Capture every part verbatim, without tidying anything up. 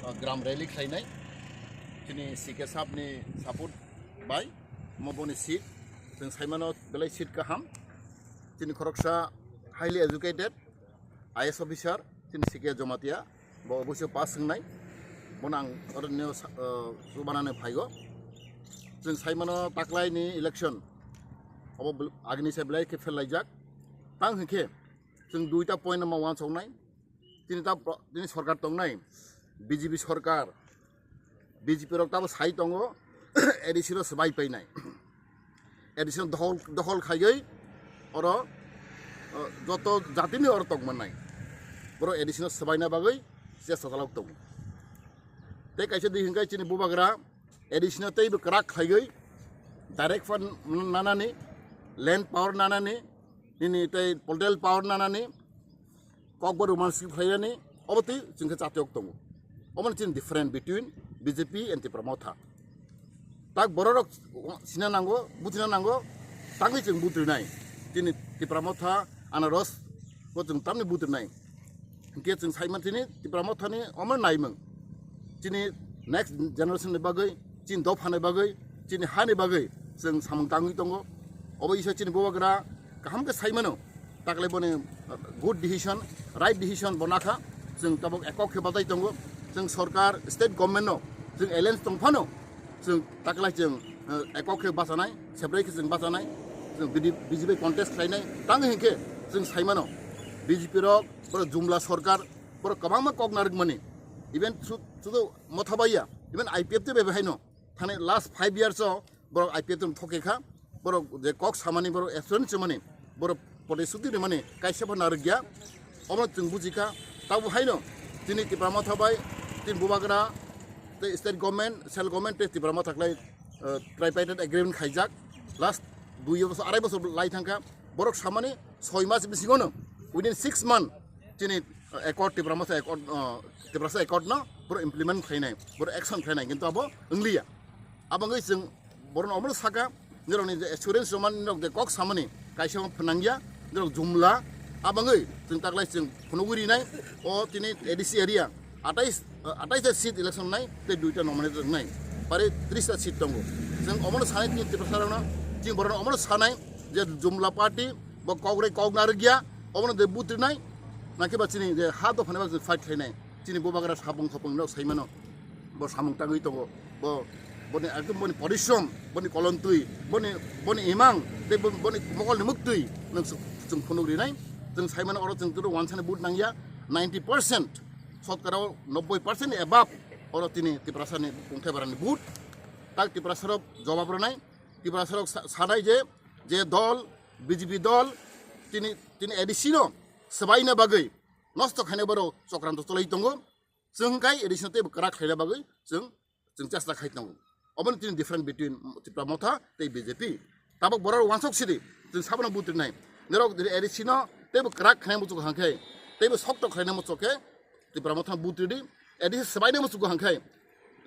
uh, gram rally khlainai. Chini C K sahab ni support bai mo boni seat. Chwng saimano belai seat kaham. Chini khoroksa highly educated I A S officer, chini C K Jamatia, bo oboisyo pass wngnai. Bono ang oro neo sa-, uh, chubanani phaigo. Chwng saimano taklaini election obo bel-, agini se belai khe pherlaijak. Tang hwnkhe chwng duita point no ma wansoknai. Tini ta pro-, tini sorkar tongnai, B J P sorkar, B J P rok tabo sai tongo, A D C no swbai painai. A D C no dohol, dohol khaiwi oro, uh, joto jatini oro tongmannai. Borok A D C no swbaina bagwi chesta chalok tongo. Tei kaisa di hwnkhai chini bubagra A D C no teibo kwrak khaiwi direct fund nanani, land power nanani, nini tei political power nanani, kokbo romantic khlainani, obo twi chwng khe chatiyok tongo. Omo ni chini different between B J P and Tipra Motha. Tak bororok sina nango, buthina nango, takni chwng buthrinai. Chini Tipra Motha, Anaros, bo chwng tamni buthrinai. Hwnkhe chwng saimantini Tipra Mothani omo naimung. Chini next generation ni bagwi, chini dophani bagwi, chini hani bagwi chwng samung tangwi tongo. Obo isa chini bubagra kaham khe saimano. Taklai boni, uh, good decision, right decision bo nakha. Chwng tabuk ekok khe batai tongo. Chwng sorkar, state government no, chwng alliance tongphano. Chwng taklai chwng, uh, ekok khe bachanai, separate khe chwng bachanai. Chwng B D, B J P contest khlainai. Tang hinkhe chwng saimano. B J P rok, borok jumla sorkar, borok kwbangma kok narwkmani. Even su-, sudu Motha baiya, even I P F T bai haino. Thani last five years o borok I P F T no thokhe kha, borok je kok samani, borok assurance mani, borok protisthuti rimani kaisa pha narwkya, omo chwng bujikha. Tabo haino chini Tipra Motha bai, chini bubagra tei state government, central government tei Tipra Motha khlai, uh, tripartite agreement khaijak. Last dui bosor, arai bosor lai thangkha, borok samani soi mas bisingono, within six month chini, uh, accord, Tipra Motha accord, uh, Tiprasa accord no borok implement khlainai, borok action khlainai, kintu abo wngliya. Abangwi chwng borokno omono saka, nirokni je assurance rwmani, nirok je kok samani kaisa phwnangya, nirok jumla, abangwi chwng taklai chwng phunugwi rinai. O tini A D C area atais, atais ta seat election nai tei duita nominate wngnai, pare tris ta seat tongo. Chwng omono sanai tini Tiprasa rokno, chini borokno omono sanai je jumla party bo kok rai kok narwkya, omono je buthrinai, nakhe ba chini je ha dophani bagwi fight khlainai. Chini bubagra samung khopung no saimano, bo samung tangwi tongo, bo, boni ekdom boni porishrom, boni kolontwi, boni, boni imang tei bo-, boni mokolni muktwi nwng chwng, chwng phunuk rinai. Chwng saimano oro chwng turo wansani vote nangya, ninety percent, sotkara nobboi percent ni above oro tini Tiprasani kungthai barani vote. Tak Tiprasarok jobab rwnai, Tiprasarok sa-, sanai je, je dol, B J P dol, tini, tini A D C no swbaina bagwi nosto khaina borok chokranto cholai tongo. Chwng kai A D C no teibo kwrak khlaina bagwi chwng, chwng chesta khai tongo. Obono tini different between Tipra Motha tei B J P. Tabuk borok wansok sidi, chwng sabono buthrinai. Norok A D C no teibo kwrak khlaina muchuk hangkhe, teibo soktok khlaina muchuk khe Tipra Motha buthri di, A D C swbaina muchuk hangkhe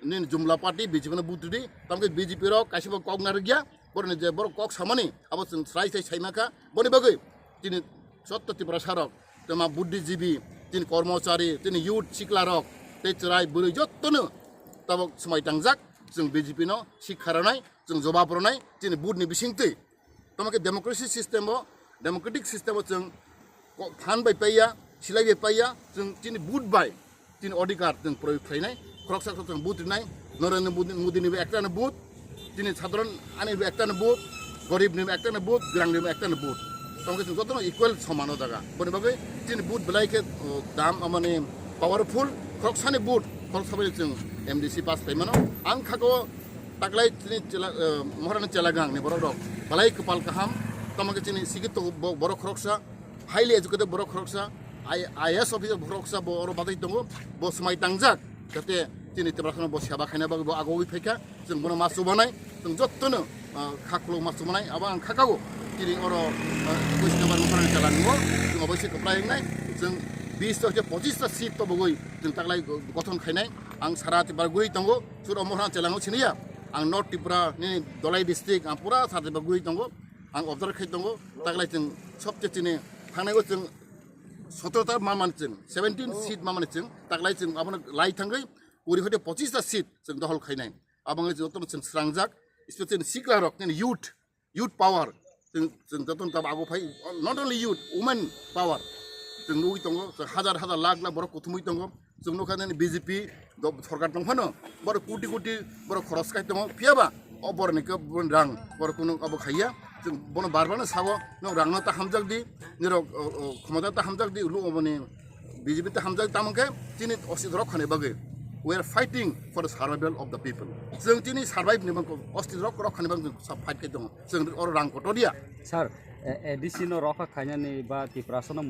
nini jumla party B J P no buthri di, tamkhe B J P rok kaisa bo kok narwkya, borokni je borok kok samani abo chwng srai sai saimakha, boni bagwi tini sotto Tiprasa rok, tei ma buddhijibi, tini kormochari, tini youth sikla rok, tei chwrai bwrwi jottono tabuk swmai tangjak, chwng B J P no sikha rwnai, chwng jobab rwnai, chini vote ni bisingtwi. Tamo khe democracy system o, democratic system o chwng ko-, phan bai paiya, silai bai paiya, chwng chini vote bai, chini odhikar chwng proyog khlainai, khoroksa khoroksa chwng vote rinai, Narendra Modi, Modi ni bo ekta no vote, chini sadharan ani bo ekta no vote, gorib ni bo ekta no vote, gwrang ni bo ekta no vote. Tamo khe chwng jotono equal soman o jaga. Boni bagwi chini vote belai khe, o, dam, mane powerful, khoroksa ni vote, khoroksa bai chwng M D C pass khlai mano. Ang khago taklai chini chela, eh, Moharani Chelagangni borok rok belai kwpal kaham, tamo khe chini sikito bo-, borok khoroksa, highly educated borok khoroksa, I-, I A S officer borok khoroksa bo oro batai tongo, bo swmai tangjak, jate chini Tiprasano bo seba khaina bagwi bo agogwi phaikha, chwng bono ma chubanai, chwng jottono, ah, kha khuluk ma chubanai, abo ang khakago, chini oro, ah, Kuisnabar Moharani Chelagangno chwng oboise kwplai wngnai, chwng bis ta, pochis ta seat tobogwi chwng taklai gothon khainai, ang sara Tipra guri tongo, Sur omo hwnna chelango siniya. Ang North Tripura ni Dholai district, ang pura sar bagwi tongo. Ang observe khai tongo. Taklai chwng sobche chini thangnai o chwng sotro ta mamani chwng, seventeen seat mamani chwng. Taklai chwng abono lai thangwi kuri hoite pochista seat chwng dohol khainai. Abangwi jotono chwng srangjak, especially sikla rok, youth, youth power. Chwng, chwng jotono tabuk ago phai, not only youth, women power. Chwng nugwi tongo, chwng hajar hajar lakh lakh borok kuthumwi tongo. Chwng nukha nini B J P do-, sorkar tong phano, borok koti koti borok khoros khai tongo, phiyaba o borokni khe borokni rang borok kunu abo khaiya. Chwng bono bar bar no sabo, "Nwng rangno ta hamjak di, nirok, o, o, khomota ta hamjak di, ulu oboni B J P ta hamjak di," tamo khe chini ostitw rok khani bagwi. We are fighting for the survival of the people. Chwng chini survive ni bangko ostitw rok rok khani bangko sa fight khai tongo. Chwng oro rang kotor ya. Sir, A D C no rokha khainani ba Tiprasa no